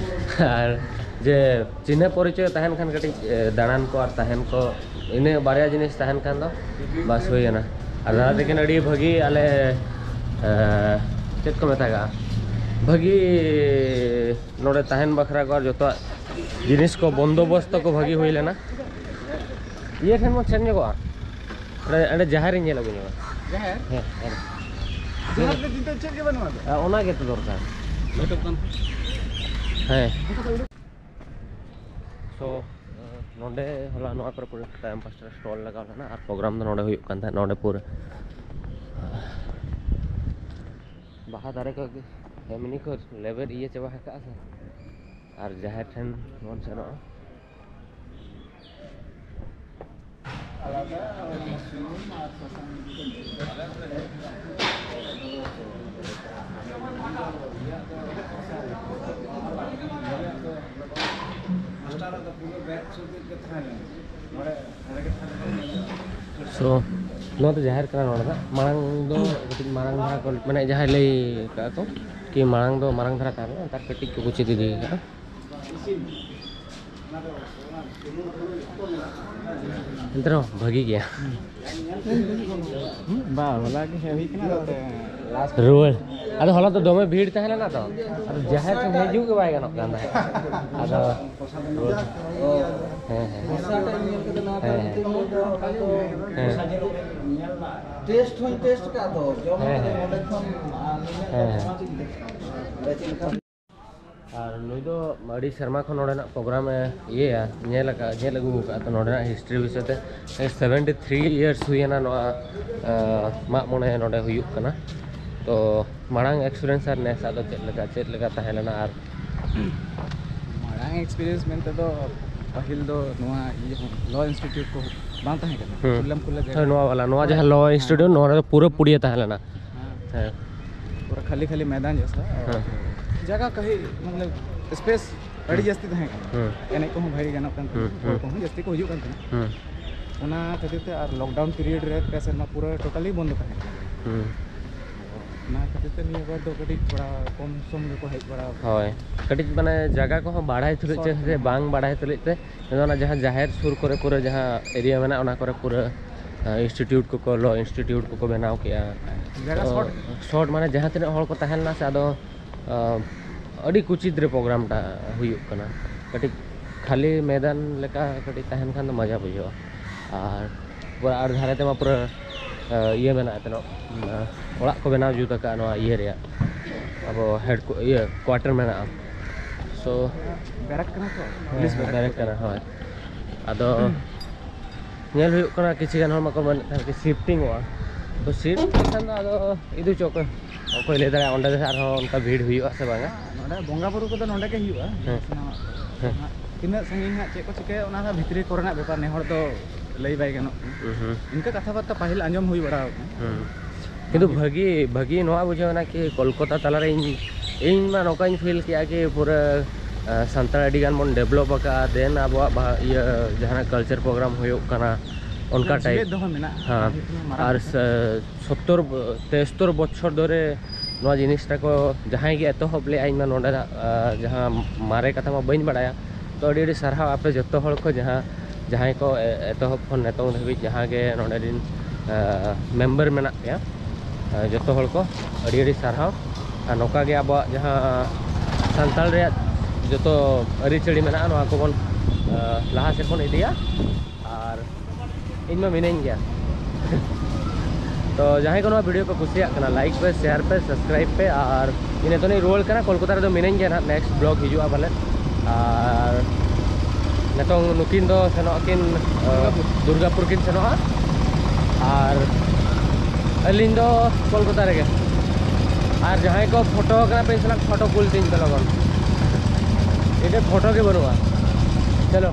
ᱟᱨ ᱡᱮ ᱪᱤᱱᱦᱟᱹ ᱯᱚᱨᱤᱪᱚᱭ ᱛᱟᱦᱮᱱ ᱠᱷᱟᱱ ᱠᱟᱹᱴᱤᱡ, ᱮ, ᱫᱟᱬᱟᱱ ᱠᱚ ᱟᱨ ᱛᱟᱦᱮᱱ ᱠᱚ, ᱤᱱᱟᱹ ᱵᱟᱨᱭᱟ ᱡᱤᱱᱤᱥ ᱛᱟᱦᱮᱱ ᱠᱷᱟᱱ ᱫᱚ ᱵᱟᱥ ᱦᱩᱭᱮᱱᱟ᱾ ᱟᱨ ᱫᱟᱫᱟ ᱛᱟᱹᱠᱤᱱ ᱟᱹᱰᱤ ᱵᱷᱟᱹᱜᱤ, ᱟᱞᱮ, ᱮ, ᱪᱮᱫ ᱠᱚ ᱢᱮᱛᱟᱜᱟᱜᱼᱟ, ᱵᱷᱟᱹᱜᱤ ᱱᱚᱰᱮ ᱛᱟᱦᱮᱱ ᱵᱟᱠᱷᱨᱟ ᱠᱚ ᱟᱨ ᱡᱚᱛᱚᱣᱟᱜ ᱡᱤᱱᱤᱥ ᱠᱚ ᱵᱚᱱᱫᱳᱵᱚᱥᱛᱚ ᱠᱚ ᱵᱷᱟᱹᱜᱤ ᱦᱩᱭ ᱞᱮᱱᱟ᱾ ᱤᱭᱟᱹ ᱴᱷᱮᱱ ᱵᱚᱱ ᱥᱮᱱ ᱧᱚᱜᱚᱜᱼᱟ, ᱚᱸᱰᱮ, ᱚᱸᱰᱮ ᱡᱟᱦᱮᱨ ᱤᱧ ᱧᱮᱞ ᱟᱹᱜᱩ ᱧᱚᱜᱟ᱾ ᱡᱟᱦᱮᱨ? ᱦᱮᱸ, ᱦᱮᱸ᱾ ᱡᱟᱦᱮᱨ ᱨᱮ ᱱᱤᱛᱚᱜ ᱪᱮᱫ ᱜᱮ ᱵᱟᱹᱱᱩᱜᱼᱟ ᱛᱚ? ᱟᱨ ᱚᱱᱟ ᱜᱮᱛᱚ ᱫᱚᱨᱠᱟᱨ᱾ ᱦᱮᱸ᱾ So, ᱱᱚᱰᱮ ᱦᱚᱞᱟ ᱱᱚᱣᱟ ᱠᱚᱨᱮ ᱯᱩᱨᱟᱹ ᱛᱟᱭᱚᱢ ᱯᱟᱥᱴᱟ ᱨᱮ stall ᱞᱟᱜᱟᱣ ᱞᱮᱱᱟ ᱟᱨ program ᱫᱚ ᱱᱚᱰᱮ ᱦᱩᱭᱩᱜ ᱠᱟᱱ ᱛᱟᱦᱮᱸᱫ᱾ ᱱᱚᱰᱮ ᱯᱩᱨᱟᱹ ᱵᱟᱦᱟ ᱫᱟᱨᱮ ᱠᱚ ᱮᱢᱱᱤ ᱠᱚ ᱞᱮᱵᱮᱫ ᱤᱭᱟᱹ ᱪᱟᱵᱟ ᱟᱠᱟᱫᱼᱟ ᱥᱮ᱾ ᱟᱨ ᱡᱟᱦᱮᱨ ᱴᱷᱮᱱ ᱵᱚᱱ ᱥᱮᱱᱚᱜᱼᱟ᱾ So, ᱱᱚᱣᱟ ᱫᱚ ᱡᱟᱦᱮᱨ ᱠᱟᱱᱟ᱾ ᱱᱚᱰᱮ ᱫᱚ ᱢᱟᱲᱟᱝ ᱫᱚ ᱠᱟᱹᱴᱤᱡ ᱢᱟᱨᱟᱝ ᱫᱷᱟᱨᱟ ᱠᱚ, ᱢᱟᱱᱮ, ᱡᱟᱦᱟᱸᱭ ᱞᱟᱹᱭ ᱟᱠᱟᱫ ᱠᱚ ᱠᱤ ᱢᱟᱲᱟᱝ ᱫᱚ ᱢᱟᱨᱟᱝ ᱫᱷᱟᱨᱟ ᱛᱟᱦᱮᱸ ᱞᱮᱱᱟ, ᱱᱮᱛᱟᱨ ᱠᱟᱹᱴᱤᱡ ᱠᱚ ᱠᱩᱪᱤᱛ ᱤᱫᱤ ᱟᱠᱟᱫᱼᱟ᱾ ᱮᱱᱛᱮ ᱨᱮᱦᱚᱸ ᱵᱷᱟᱹᱜᱤ ᱜᱮᱭᱟ᱾ ᱵᱟ, ᱦᱚᱞᱟ ᱜᱮ ᱦᱮᱡ ᱦᱩᱭ ᱠᱟᱱᱟ, ᱱᱚᱛᱮ last ᱨᱩᱣᱟᱹᱲ᱾ ᱟᱫᱚ ᱦᱚᱞᱟ ᱫᱚ ᱫᱚᱢᱮ ᱵᱷᱤᱲ ᱛᱟᱦᱮᱸ ᱞᱮᱱᱟ ᱛᱚ, ᱟᱫᱚ ᱡᱟᱦᱮᱨ ᱥᱮᱫ ᱦᱤᱡᱩᱜ ᱜᱮ ᱵᱟᱭ ᱜᱟᱱᱚᱜ ᱠᱟᱱ ᱛᱟᱦᱮᱸᱫ᱾ ᱟᱫᱚ ᱦᱮᱸ, ᱦᱮᱸ᱾ ᱦᱮᱸ, ᱦᱮᱸ᱾ ᱦᱮᱸ᱾ ᱴᱮᱥᱴ ᱦᱚᱸᱧ ᱴᱮᱥᱴ ᱠᱟᱜ ᱫᱚ, ᱡᱚᱢ ᱦᱮᱸ, ᱠᱟᱛᱮ ᱦᱮᱸ᱾ ᱱᱚᱰᱮ ᱠᱷᱚᱱ, ᱟᱨ ᱱᱤᱭᱟᱹ ᱦᱮᱸ, ᱦᱮᱸ᱾ ᱚᱱᱟ ᱪᱮᱫ ᱞᱮᱠᱟ? ᱟᱨ ᱱᱩᱭ ᱫᱚ ᱟᱹᱰᱤ ᱥᱮᱨᱢᱟ ᱠᱷᱚᱱ ᱱᱚᱰᱮᱱᱟᱜ ᱯᱨᱳᱜᱨᱟᱢ ᱮ ᱤᱭᱟᱹᱭᱟ, ᱧᱮᱞ ᱟᱠᱟᱫ, ᱧᱮᱞ ᱟᱹᱜᱩ ᱟᱠᱟᱫ᱾ ᱛᱚ, ᱱᱚᱰᱮᱱᱟᱜ ᱦᱤᱥᱴᱨᱤ ᱵᱤᱥᱚᱭ ᱛᱮ ᱥᱮᱵᱷᱮᱱᱴᱤ ᱛᱷᱨᱤ ᱤᱭᱟᱨᱥ ᱦᱩᱭᱮᱱᱟ ᱱᱚᱣᱟ, ᱟᱸ, ᱢᱟᱜ ᱢᱚᱬᱮ ᱱᱚᱰᱮ ᱦᱩᱭᱩᱜ ᱠᱟᱱᱟ᱾ ᱛᱚ, ᱢᱟᱲᱟᱝ ᱮᱠᱥᱯᱤᱨᱤᱭᱮᱱᱥ ᱟᱨ ᱱᱮᱥᱟᱜ ᱫᱚ ᱪᱮᱫ ᱞᱮᱠᱟ, ᱪᱮᱫ ᱞᱮᱠᱟ ᱛᱟᱦᱮᱸ ᱞᱮᱱᱟ? ᱟᱨ ᱢᱟᱲᱟᱝ ᱮᱠᱥᱯᱤᱨᱤᱭᱮᱱᱥ ᱢᱮᱱᱛᱮ ᱫᱚ ᱯᱟᱹᱦᱤᱞ ᱫᱚ ᱱᱚᱣᱟ ᱤᱭᱟᱹ ᱦᱚᱸ, ᱞᱚ ᱤᱱᱥᱴᱤᱴᱤᱭᱩᱴ ᱠᱚ ᱵᱟᱝ ᱛᱟᱦᱮᱸ ᱠᱟᱱᱟ, ᱦᱩᱸ᱾ ᱠᱷᱩᱞᱞᱟᱢ ᱠᱷᱩᱞᱞᱟ ᱡᱟᱭᱜᱟ᱾ ᱦᱳᱭ, ᱱᱚᱣᱟ ᱵᱟᱞᱟ, ᱱᱚᱣᱟ ᱦᱮᱸ, ᱡᱟᱦᱟᱸ ᱞᱚ ᱦᱮᱸ, ᱤᱱᱥᱴᱤᱴᱤᱭᱩᱴ, ᱦᱮᱸ᱾ ᱱᱚᱣᱟ ᱨᱮᱫᱚ ᱯᱩᱨᱟᱹ ᱯᱩᱲᱤᱭᱟᱹ ᱛᱟᱦᱮᱸ ᱞᱮᱱᱟ᱾ ᱦᱮᱸ᱾ ᱦᱮᱸ᱾ ᱯᱩᱨᱟᱹ ᱠᱷᱟᱹᱞᱤ ᱠᱷᱟᱹᱞᱤ ᱢᱚᱭᱫᱟᱱ ᱡᱮᱥᱟ᱾ ᱦᱮᱸ᱾ ᱡᱟᱭᱜᱟ ᱠᱟᱹᱦᱤ, ᱢᱚᱛᱞᱚᱵ, ᱥᱯᱮᱥ ᱟᱹᱰᱤ ᱦᱩᱸ᱾ ᱡᱟᱹᱥᱛᱤ ᱛᱟᱦᱮᱸ ᱠᱟᱱᱟ᱾ ᱦᱩᱸ᱾ ᱮᱱᱮᱡ ᱠᱚᱦᱚᱸ ᱵᱷᱟᱜᱮ ᱜᱟᱱᱚᱜ ᱠᱟᱱ ᱛᱟᱦᱮᱸ, ᱦᱩᱸ, ᱦᱚᱲ ᱦᱩᱸ᱾ ᱠᱚᱦᱚᱸ ᱡᱟᱹᱥᱛᱤ ᱠᱚ ᱦᱤᱡᱩᱜ ᱠᱟᱱ ᱛᱟᱦᱮᱸ᱾ ᱦᱩᱸ᱾ ᱚᱱᱟ ᱠᱷᱟᱹᱛᱤᱨ ᱛᱮ ᱟᱨ ᱞᱚᱠᱰᱟᱣᱩᱱ ᱯᱤᱨᱤᱭᱚᱰ ᱨᱮ ᱯᱮ ᱥᱮᱨᱢᱟ ᱯᱩᱨᱟᱹ ᱴᱳᱴᱟᱞᱤ ᱵᱚᱱᱫᱚ ᱛᱟᱦᱮᱸ ᱠᱟᱱᱟ᱾ ᱦᱩᱸ᱾ ᱚᱱᱟ ᱠᱷᱟᱹᱛᱤᱨ ᱛᱮ ᱱᱤᱭᱟᱹ ᱵᱟᱨ ᱫᱚ ᱠᱟᱹᱴᱤᱡ ᱛᱷᱚᱲᱟ ᱠᱚᱢ ᱥᱚᱢ ᱜᱮᱠᱚ ᱦᱮᱡ ᱵᱟᱲᱟ ᱟᱠᱟᱱᱟ᱾ ᱦᱳᱭ, ᱠᱟᱹᱴᱤᱡ ᱢᱟᱱᱮ ᱡᱟᱭᱜᱟ ᱠᱚᱦᱚᱸ ᱵᱟᱲᱟᱭ ᱛᱩᱞᱩᱡ ᱥᱚᱨᱴ ᱪᱮ ᱜᱮ, ᱦᱮᱸ᱾ ᱵᱟᱝ ᱵᱟᱲᱟᱭ ᱛᱩᱞᱩᱡ ᱛᱮ, ᱱᱚᱣᱟ ᱡᱟᱦᱟᱸ ᱡᱟᱦᱮᱨ ᱥᱩᱨ ᱠᱚᱨᱮ ᱯᱩᱨᱟᱹ ᱡᱟᱦᱟᱸ ᱮᱨᱤᱭᱟ ᱢᱮᱱᱟᱜᱼᱟ, ᱚᱱᱟ ᱠᱚᱨᱮ ᱯᱩᱨᱟᱹ, ᱟᱸ, ᱤᱱᱥᱴᱤᱴᱤᱭᱩᱴ ᱠᱚᱠᱚ, ᱞᱚ ᱤᱱᱥᱴᱤᱴᱤᱭᱩᱴ ᱠᱚᱠᱚ ᱵᱮᱱᱟᱣ ᱠᱮᱜᱼᱟ᱾ ᱡᱟᱭᱜᱟ ᱛᱚ, ᱥᱚᱨᱴ᱾ ᱥᱚᱨᱴ ᱢᱟᱱᱮ ᱡᱟᱦᱟᱸ ᱛᱤᱱᱟᱹᱜ ᱦᱚᱲ ᱠᱚ ᱛᱟᱦᱮᱸ ᱞᱮᱱᱟ ᱥᱮ, ᱟᱫᱚ, ᱟᱸ, ᱟᱹᱰᱤ ᱠᱩᱪᱤᱛ ᱨᱮ ᱯᱨᱳᱜᱨᱟᱢ ᱴᱟᱜ ᱦᱩᱭᱩᱜ ᱠᱟᱱᱟ᱾ ᱠᱟᱹᱴᱤᱡ ᱠᱷᱟᱹᱞᱤ ᱢᱚᱭᱫᱟᱱ ᱞᱮᱠᱟ ᱠᱟᱹᱴᱤᱡ ᱛᱟᱦᱮᱱ ᱠᱷᱟᱱ ᱫᱚ ᱢᱚᱡᱟ ᱵᱩᱡᱷᱟᱹᱜᱼᱟ᱾ ᱟᱨ ᱯᱩᱨᱟᱹ ᱟᱨ ᱫᱷᱟᱨᱮ ᱛᱮᱢᱟ ᱯᱩᱨᱟᱹ, ᱟᱸ, ᱤᱭᱟᱹ ᱢᱮᱱᱟᱜᱼᱟ, ᱮᱱᱛᱮᱫ, ᱟᱸ, ᱚᱲᱟᱜ ᱠᱚ ᱵᱮᱱᱟᱣ ᱡᱩᱛ ᱟᱠᱟᱫᱼᱟ ᱱᱚᱣᱟ ᱤᱭᱟᱹ ᱨᱮᱭᱟᱜ, ᱟᱵᱚ ᱦᱮᱰ ᱠᱚ-, ᱤᱭᱟᱹ ᱠᱚᱣᱟᱴᱟᱨ ᱢᱮᱱᱟᱜᱼᱟ᱾ So, ᱵᱮᱨᱟᱠ ᱠᱟᱱᱟ ᱛᱚ, ᱦᱮᱸ, ᱯᱩᱞᱤᱥ ᱦᱮᱸ, ᱵᱮᱨᱟᱠ᱾ ᱵᱮᱨᱟᱠ ᱠᱟᱱᱟ, ᱦᱳᱭ᱾ ᱟᱫᱚ ᱧᱮᱞ ᱦᱩᱭᱩᱜ ᱠᱟᱱᱟ, ᱠᱤᱪᱷᱩ ᱜᱟᱱ ᱦᱚᱲ ᱢᱟᱠᱚ ᱢᱮᱱᱮᱫ ᱛᱟᱦᱮᱸᱫ ᱠᱤ ᱥᱤᱯᱴᱤᱝᱚᱜᱼᱟ, ᱛᱚ ᱥᱤᱯᱴ ᱞᱮᱠᱷᱟᱱ ᱫᱚ ᱟᱫᱚ ᱤᱫᱤ ᱦᱚᱪᱚ ᱚᱠᱚᱭ, ᱚᱠᱚᱭ ᱞᱟᱹᱭ ᱫᱟᱲᱮᱭᱟᱜᱼᱟ ᱚᱸᱰᱮ ᱫᱚ ᱟᱨᱦᱚᱸ ᱚᱱᱠᱟ ᱵᱷᱤᱲ ᱦᱩᱭᱩᱜᱼᱟ ᱥᱮ ᱵᱟᱝᱟ? ᱱᱚᱰᱮ ᱵᱚᱸᱜᱟ ᱵᱩᱨᱩ ᱠᱚᱫᱚ ᱱᱚᱰᱮ ᱜᱮ ᱦᱩᱭᱩᱜᱼᱟ, ᱦᱮᱸ᱾ ᱥᱟᱱᱟᱢᱟᱜ ᱠᱚ᱾ ᱦᱮᱸ᱾ ᱦᱟᱸᱜ ᱛᱤᱱᱟᱹᱜ ᱥᱟᱺᱜᱤᱧ ᱦᱟᱸᱜ ᱪᱮᱫ ᱠᱚ ᱪᱤᱠᱟᱹᱭᱟ, ᱚᱱᱟ ᱫᱚ ᱵᱷᱤᱛᱨᱤ ᱠᱚᱨᱮᱱᱟᱜ ᱵᱮᱯᱟᱨ, ᱱᱮ ᱦᱚᱲ ᱫᱚ ᱞᱟᱹᱭ ᱵᱟᱭ ᱜᱟᱱᱚᱜ ᱠᱟᱱᱟ᱾ ᱦᱩᱸ, ᱦᱩᱸ᱾ ᱤᱱᱠᱟᱹ ᱠᱟᱛᱷᱟ ᱵᱟᱨᱛᱟ ᱯᱟᱹᱦᱤᱞ ᱟᱸᱡᱚᱢ ᱦᱩᱭ ᱵᱟᱲᱟ ᱟᱠᱟᱱᱟ᱾ ᱦᱩᱸ᱾ ᱠᱤᱱᱛᱩ ᱵᱷᱟᱹᱜᱤ, ᱵᱷᱟᱹᱜᱤ ᱱᱚᱣᱟ ᱵᱩᱡᱷᱟᱹᱣ ᱮᱱᱟ ᱠᱤ ᱠᱳᱞᱠᱟᱛᱟ ᱛᱟᱞᱟᱨᱮ ᱤᱧ, ᱤᱧ ᱢᱟ ᱱᱚᱝᱠᱟᱧ ᱯᱷᱤᱞ ᱠᱮᱜᱼᱟ ᱠᱤ ᱯᱩᱨᱟᱹ, ᱟᱸ, ᱥᱟᱱᱛᱟᱲ ᱟᱹᱰᱤ ᱜᱟᱱ ᱵᱚᱱ ᱰᱮᱵᱷᱞᱚᱯ ᱟᱠᱟᱜᱼᱟ, then ᱟᱵᱚᱣᱟᱜ ᱵᱷᱟ-, ᱤᱭᱟᱹ ᱡᱟᱦᱟᱱᱟᱜ ᱠᱟᱞᱪᱟᱨ ᱯᱨᱳᱜᱨᱟᱢ ᱦᱩᱭᱩᱜ ᱠᱟᱱᱟ, ᱚᱱᱠᱟ ᱯᱩᱨᱟᱹ ᱴᱟᱭᱤᱯ᱾ ᱡᱤᱣᱮᱫ ᱫᱚᱦᱚ ᱢᱮᱱᱟᱜᱼᱟ, ᱦᱮᱸ᱾ ᱚᱱᱟ ᱦᱩᱭᱩᱜ ᱠᱟᱱᱟ ᱢᱟᱨᱟᱝ ᱟᱨ ᱠᱟᱛᱷᱟ᱾ ᱥᱮ-, ᱥᱳᱛᱛᱳᱨ ᱵᱚ-, ᱛᱮᱥᱛᱳᱨ ᱵᱚᱪᱷᱚᱨ ᱫᱷᱚᱨᱮ ᱱᱚᱣᱟ ᱡᱤᱱᱤᱥᱴᱟ ᱠᱚ ᱡᱟᱦᱟᱸᱭ ᱜᱮ ᱮᱛᱚᱦᱚᱵ ᱞᱮᱫᱼᱟ, ᱤᱧ ᱢᱟ ᱱᱚᱰᱮᱱᱟᱜ, ᱟᱸ, ᱡᱟᱦᱟᱸ ᱢᱟᱨᱮ ᱠᱟᱛᱷᱟ ᱢᱟ ᱵᱟᱹᱧ ᱵᱟᱲᱟᱭᱟ, ᱛᱚ ᱟᱹᱰᱤ ᱟᱹᱰᱤ ᱥᱟᱨᱦᱟᱣ ᱟᱯᱮ ᱡᱚᱛᱚ ᱦᱚᱲ ᱠᱚ ᱡᱟᱦᱟᱸ, ᱡᱟᱦᱟᱸᱭ ᱠᱚ ᱮ-, ᱮᱛᱚᱦᱚᱵ ᱠᱷᱚᱱ ᱱᱤᱛᱚᱝ ᱫᱷᱟᱹᱵᱤᱡ ᱡᱟᱦᱟᱸ ᱜᱮ ᱱᱚᱰᱮ ᱨᱤᱱ, ᱟᱸ, ᱢᱮᱢᱵᱟᱨ ᱢᱮᱱᱟᱜ ᱯᱮᱭᱟ, ᱡᱚᱛᱚ ᱦᱚᱲ ᱠᱚ ᱟᱹᱰᱤ ᱟᱹᱰᱤ ᱥᱟᱨᱦᱟᱣ᱾ ᱟᱨ ᱱᱚᱝᱠᱟ ᱜᱮ ᱟᱵᱚᱣᱟᱜ ᱡᱟᱦᱟᱸ ᱥᱟᱱᱛᱟᱲ ᱨᱮᱭᱟᱜ ᱡᱚᱛᱚ ᱟᱹᱨᱤᱪᱟᱹᱞᱤ ᱢᱮᱱᱟᱜᱼᱟ, ᱱᱚᱣᱟ ᱠᱚᱵᱚᱱ ᱞᱟᱦᱟ ᱥᱮᱫ ᱵᱚᱱ ᱤᱫᱤᱭᱟ᱾ ᱟᱨ ᱤᱧ ᱢᱟ ᱢᱤᱱᱟᱹᱧ ᱜᱮᱭᱟ᱾ ᱛᱚ ᱡᱟᱦᱟᱸᱭ ᱠᱚ ᱱᱚᱣᱟ ᱵᱷᱤᱰᱤᱭᱳ ᱯᱮ ᱠᱩᱥᱤᱭᱟᱜ ᱠᱟᱱᱟ, ᱞᱟᱭᱤᱠ ᱯᱮ, ᱥᱮᱭᱟᱨ ᱯᱮ, ᱥᱟᱵᱥᱠᱨᱟᱭᱤᱵᱽ ᱯᱮ᱾ ᱟᱨ ᱤᱧ ᱱᱤᱛᱚᱜ ᱤᱧ ᱨᱩᱣᱟᱹᱲ ᱠᱟᱱᱟ, ᱠᱳᱞᱠᱟᱛᱟ ᱨᱮᱫᱚ ᱢᱤᱱᱟᱹᱧ ᱜᱮᱭᱟ ᱱᱟᱦᱟᱜ, ᱱᱮᱠᱥᱴ ᱵᱞᱚᱜ ᱦᱤᱡᱩᱜᱼᱟ ᱯᱟᱞᱮᱫ᱾ ᱟᱨ ᱱᱤᱛᱚᱝ ᱱᱩᱠᱤᱱ ᱫᱚ ᱥᱮᱱᱚᱜ ᱟᱹᱠᱤᱱ ᱫᱩᱨᱜᱟᱯᱩᱨ ᱠᱤᱱ ᱥᱮᱱᱚᱜᱼᱟ᱾ ᱟᱨ ᱟᱹᱞᱤᱧ ᱫᱚ ᱠᱳᱞᱠᱟᱛᱟ ᱨᱮᱜᱮ᱾ ᱟᱨ ᱡᱟᱦᱟᱸᱭ ᱠᱚ ᱯᱷᱳᱴᱳ ᱠᱟᱱᱟ ᱯᱮ, ᱤᱧ ᱥᱟᱞᱟᱜ ᱯᱷᱳᱴᱳ ᱠᱩᱞ ᱛᱤᱧ ᱯᱮ ᱞᱚᱜᱚᱱ᱾ ᱤᱧ ᱴᱷᱮᱱ ᱯᱷᱳᱴᱳ ᱜᱮ ᱵᱟᱹᱱᱩᱜᱼᱟ᱾ ᱪᱚᱞᱚ᱾